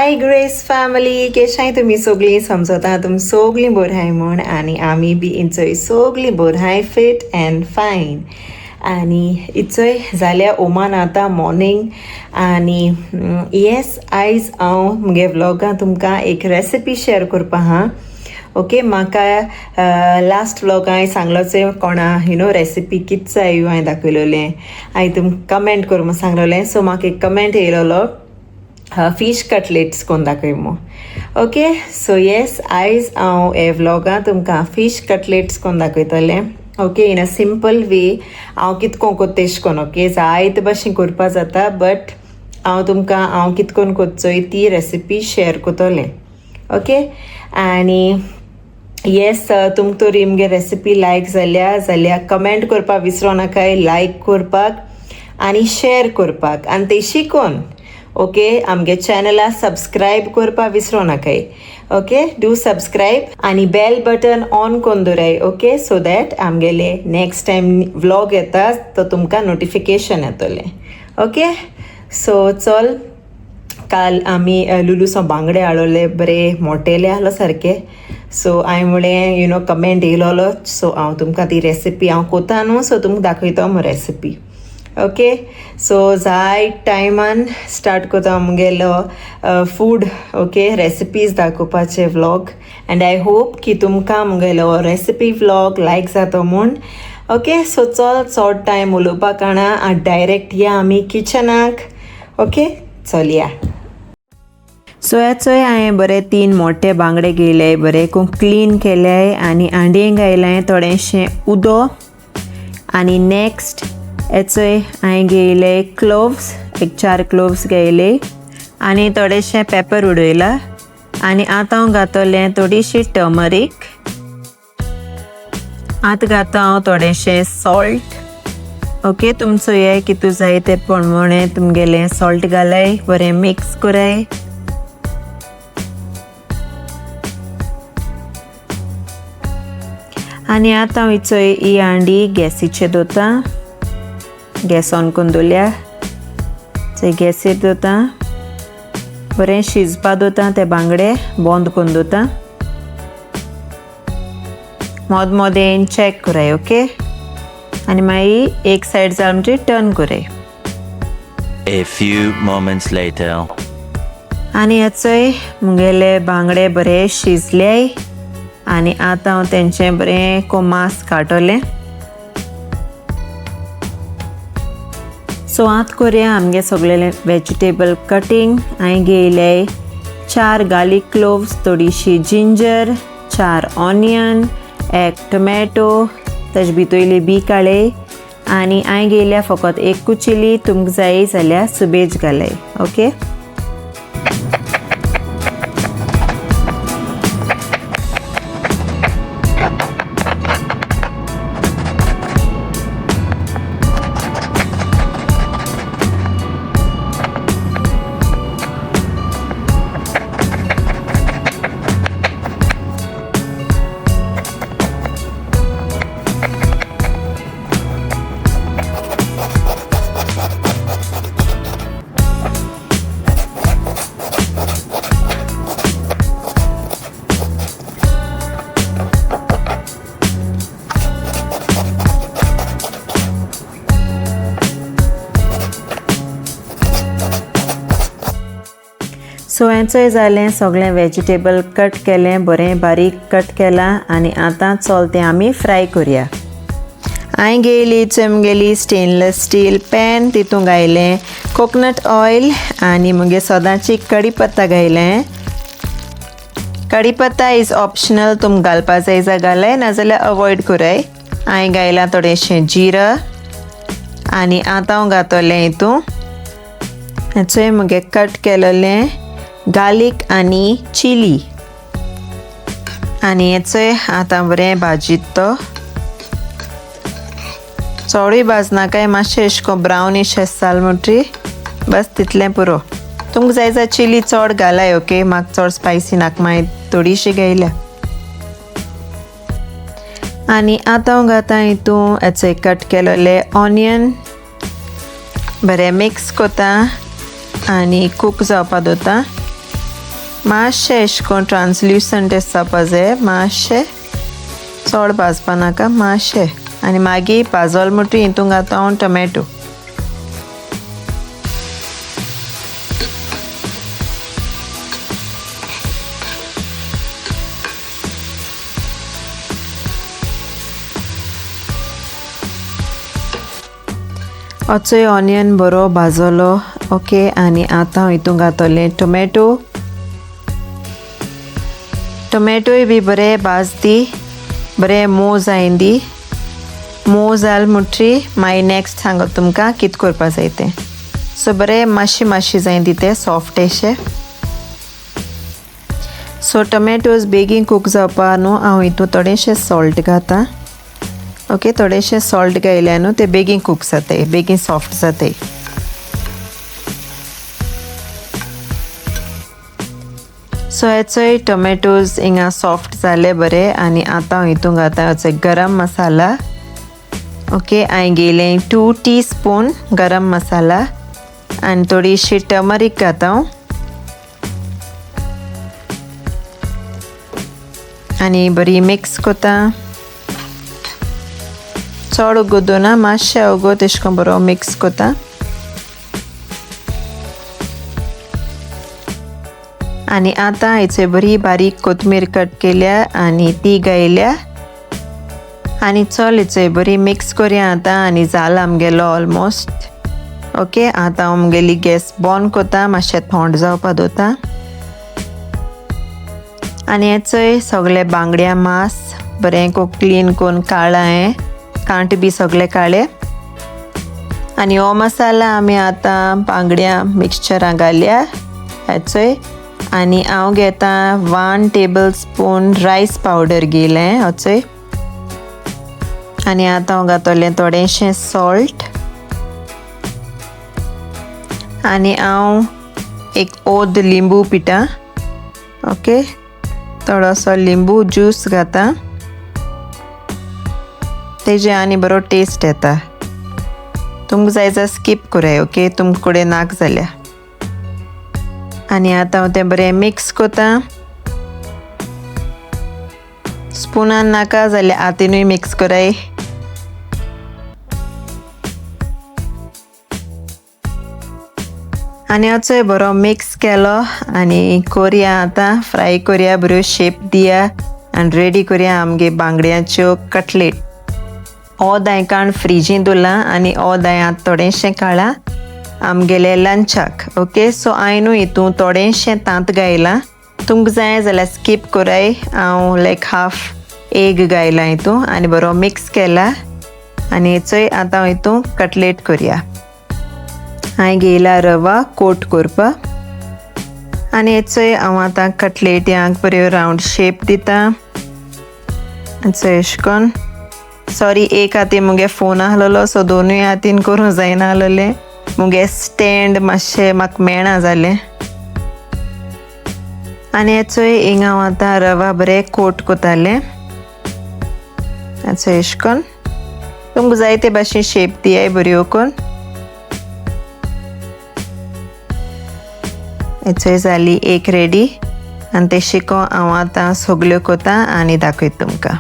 हाय grace family, केशाय तुमी सगळीं? समजता तुमी सगळीं बराय म्हूण आनी आमी बी इंचोय सगळीं बराय, फिट अँड फायन. आनी इचोय जाल्या ओमान आतां मॉर्निंग. आनी येस, आयज हांव मुगे व्लॉगान तुमकां एक रेसिपी शेअर करपा आहा. ओके, म्हाका लास्ट व्लॉग हांवें सांगलोच कोणा you know recipe कित जाय हांवें दाखयलोलें, हांवें तुमकां कमेंट कर म्हूण सांगलोलें. सो म्हाका एक कमेंट येयलोलो, फीश कटलेट्स कोण दाखय म्हूण. ओके, सो येस, आयज हांव हे व्लॉगान तुमकां फीश कटलेट्स कोण दाखयतलें. Okay, in a simple way हांव कितको कोत्ता तेश कोन. ओके, जायते भाशेन करपा जाता, बट हांव तुमकां हांव कितकोन कोत्चोय ती रेसिपी शेअर करतलें. ओके, आनी येस, तुमकां तरी मुगे रेसिपी लायक जाल्या जाल्यार कमेंट करपाक विसरो नाकाय, लायक करपाक आनी शेअर करपाक आनी ते शिकोन. ओके, आमगे चॅनला सबस्क्रायब करपाक विसरो नाकाय. ओके, do subscribe आनी बेल बटन ऑन करून दवराय. ओके, सो that आमगेले नेक्स्ट टायम व्लॉग येता तो तुमकां नोटिफिकेशन येतलें. ओके, सो चल, काल आमी लुलूसो बांगडे हाडले, बरे मोटेले आहलो सारके. सो हांवें म्हणलें, you know comment येयलोलो, सो हांव तुमकां ती रेसिपी हांव कोता न्हू, सो तुमकां दाखयता हांव रेसिपी. ओके, सो जाय टायमान स्टार्ट करता मुगेलो फूड, ओके, रेसिपीज दाखोवपाचे व्लॉग. अँड I hope की तुमकां मुगेलो रेसिपी व्लॉग लायक जातो म्हूण. ओके, सो चल, चड टायम उलोवपाक काणा, आनी डायरेक्ट या आमी किचनाक. ओके, चल या. सो चोय, हांवें बरे 3 मोठे बांगडे घेयले, बरे क्लीन केले आनी हांडयेन घायलें थोडेंशें उदो. आनी नेक्स्ट हेचोय हांवें घेयले क्लोव्स, एक 4 क्लोव्स घेयले आनी थोडेशें पेपर उडयला. आनी आतां हांव घातलें थोडीशी टर्मरीक, आतां घाता हांव थोडेशें सॉल्ट. ओके, तुमचो हे कितू जाय ते प्रमाणे तुमगेलें सॉल्ट घालाय, बरें मिक्स कराय. आनी आतां हांव चोय ही हांडी गॅसीचेर दवरता, गॅस ऑन करून दवरल्या, चोय गॅसीर दवरता, बरें शिजपा दवरता ते बांगडे, बंद करून दवरता. मोद मोदेन चॅक कराय. ओके, आनी मागीर एक सायड जाल म्हणजे टर्न कराय. A few moments later. आनी हेचोय मुगेले बांगडे बरे शिजले आनी आतां हांव तेंचें बरें मांस काडटलें. सो आतां करया आमगे सगळे वेजिटेबल कटींग. हांवें घेयले 4 गार्लीक क्लोव्स, थोडीशी जिंजर, 4 ऑनियन, 1 टोमॅटो, ताजे भितरली बी काडले. आनी हांवें घेयल्या फकत 1 चिली, तुमकां जाय जाल्यार सुबेज घालय. ओके, सो हेंचोय जालें सगळें वेजिटेबल कट केलें, बरें बारीक कट केलां. आनी आतां चल तें आमी फ्राय करया. हांवें घेयली चोय मुगेली स्टेनलेस स्टील पॅन, तितूंत घायलें कोकोनट ऑयल आनी मुगे सदांची कडी पत्ता घायलें. कडी पत्ता is optional, तुमकां घालपा जाय जाल्यार घालाय, नाजाल्यार अवॉयड कराय. हांवें घायलां थोडेशें जिरा आनी आतां हांव घातलें हितूं चोय मुगे कट केलेलें गार्लीक आनी चिली. आनी हेचोय आतां बरें भाजीत, तो चडूय भाजनाकाय, मातशें अशें करून ब्रावनीश जाल म्हणटरी बस तितलें पुरो. तुमकां जाय जाल्यार चिली चड घालाय. ओके, म्हाका चड स्पायसी नाका, मागीर थोडीशी घायल्या. आनी आतां हांव घाता हितूं हेचोय कट केलेले ऑनियन, बरें मिक्स करता आनी कूक जावपा दवरता. मातशें अशें करून ट्रान्सल्युसंट जावपा जाय, मातशें चड भाजपा नाका मातशें. आनी मागीर भाजल म्हणटकीर हितून घाता हांव टोमॅटो. अचोय ऑनियन बरो भाजलो. ओके, आनी आतां हांव हितून घातलें टोमॅटो. टोमॅटोय बी बरें भाजदी, बरें मोव जायन दी. मोव जाल म्हणटकीर मागीर नॅक्स्ट सांगत तुमकां कितें करपा जाय तें. सो बरें मातशें मातशें जायन दी तें सॉफ्ट अशें. सो टोमॅटोज बेगीन कूक जावपा न्हू हांव हितून थोडेशें सॉल्ट घाता. ओके, थोडेशें सॉल्ट घायल्यार न्हू ते बेगीन कूक जाताय, बेगीन सॉफ्ट जाताय. सो हेचोय टोमॅटोज हिंगा सॉफ्ट जाले बरे. आनी आतां हांव हितून घाता हेचो गरम मसाला. ओके, हांवें घेयलें 2 टीस्पून गरम मसाला आनी थोडीशी टर्मरीक घाता हांव. आनी बरी मिक्स करता. चड उगोदो ना, मातशें उगोत अशें करून बरो मिक्स करता. आनी आतां हेचे बरी बारीक कोथमीर कट केल्या आनी ती गायल्या. आनी चल हेचे बरी मिक्स करया आतां. आनी जाला आमगेलो ऑलमोस्ट. ओके, आतां हांव आमगेली गॅस बंद करता, मातशें थंड जावपा दवरता. आनी हेचोय सगळे बांगड्या मांस बरें क्लीन करून काळ्ळां हें, कांट बी सगळे काळे. आनी हो मसाला आमी आतां बांगड्या मिक्सचरां घालया हेचोय. आनी हांव घेता 1 टेबल स्पून रायस पावडर घेयलें हेचोय. आनी आतां हांव घातलें थोडेंशें सॉल्ट. आनी हांव एक ओद लिंबू पिता. ओके, थोडोसो लिंबू ज्यूस घाता, तेजे आनी बरो टेस्ट येता. तुमकां जाय जाल्यार स्कीप कराय. ओके, तुमकां कडेन नाका जाल्यार. आनी आतां हांव तें बरें मिक्स करता. स्पुनान नाका जाल्यार हातीनूय मिक्स कराय. आनी हाचोय बरो मिक्स केलो आनी करया आतां फ्राय करया, बऱ्यो शेप दिया आनी रेडी करया आमगे बांगड्यांच्यो कटलेट. ओद हांवें काण फ्रिजीन दवरलां आनी ओद हांवें आतां थोडेंशें काडलां आमगेले लंचाक. ओके, सो हांवें न्हू हितून थोडेंशें तांत घायलां. तुमकां जाय जाल्यार स्कीप कराय. हांव लायक हाफ एग घायलां हितून आनी बरो मिक्स केला. आनी हेचोय आतां हांव हितून कटलेट करया. हांवें घेयला रवा कोट करपाक. आनी हेचोय हांव आतां कटलेट्यांक बऱ्यो रावंड शेप दिता. चोय अशें करून. सॉरी, एक हातीन मुगे फोन आहलोलो, सो दोनूय हातीन करूंक जायना आहलोलें. मुगे स्टँड मातशें म्हाका मेळना जालें. आनी हेचोय हिंगा हांव आतां रवा बरें कोट करतालें. चोय अशें करून तुमकां जाय ते भाशेन शेप दियाय बऱ्यो करून. हेचोय जाली एक रेडी. आनी ते शिकोवन हांव आतां सगल्यो करता आनी दाखयता तुमकां.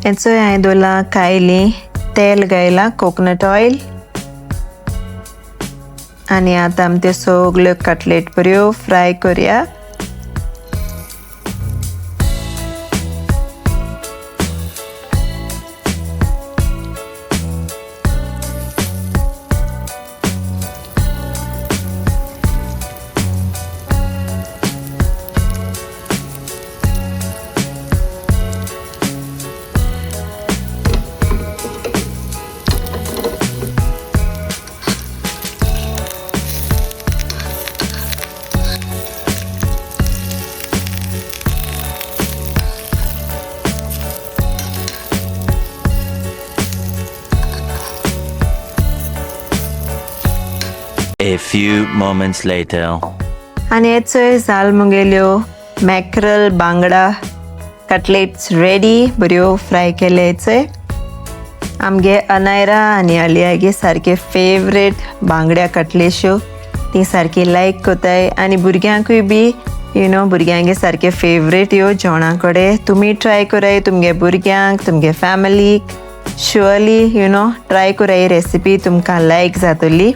हेचोय हांवें दवरलां कायली, तेल घायलां कोकोनट ऑयल. आनी आतां आमी त्यो सगल्यो कटलेट बऱ्यो फ्राय करया. few moments later. आनी हेचोय जाल मुगेल्यो मॅक्रल बांगडा कटलेट्स रेडी, बऱ्यो फ्राय केले हेचोय. आमगे अनायरा आनी अलियागे सारके फेवरेट बांगड्या कटलेश्यो, ती सारकी लायक कोताय आनी भुरग्यांकूय बी भुरग्यांगे सारके फेवरेट ह्यो जेवणा कडेन. तुमी ट्राय कराय तुमगे भुरग्यांक, तुमगे फॅमिलीक. शुअरली ट्राय कराय ही रेसिपी, तुमकां लायक जातली.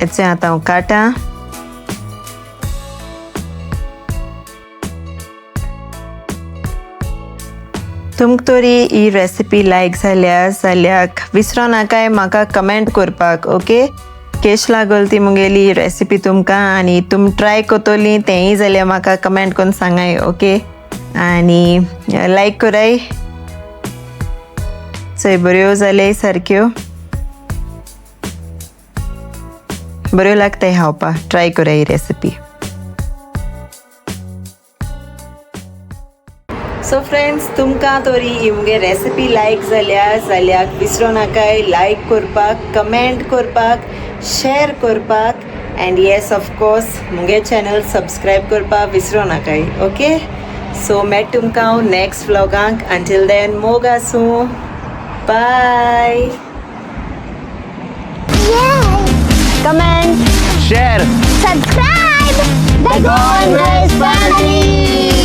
हेचें आतां हांव काटा. तुमकां तरी ही रेसिपी लायक जाल्या जाल्यार विसरो नाकाय म्हाका कमेंट करपाक, ओके? केश लागल ती मुगेली रेसिपी तुमकां आनी तुम ट्राय करतली तेंय जाल्यार म्हाका कमेंट करून सांगाय, ओके? आनी लायक कराय. चोय बऱ्यो जाले सारक्यो, बऱ्यो लागताय खावपा. ट्राय कराय ही रेसिपी. सो फ्रेंड्स, तुमकां तरी ही मुगे रेसिपी लायक जाल्या जाल्यार विसरो नाकाय लायक करपाक, कमेंट करपाक, शेअर करपाक एंड येस ऑफकोर्स मुगे चॅनल सबस्क्रायब करपाक विसरो नाकाय, ओके? सो मेळटा तुमकां हांव नॅक्स्ट व्लॉगांक. अंटील देन मोग आसूं, बाय. Comment, Share! Subscribe! The Golden Family!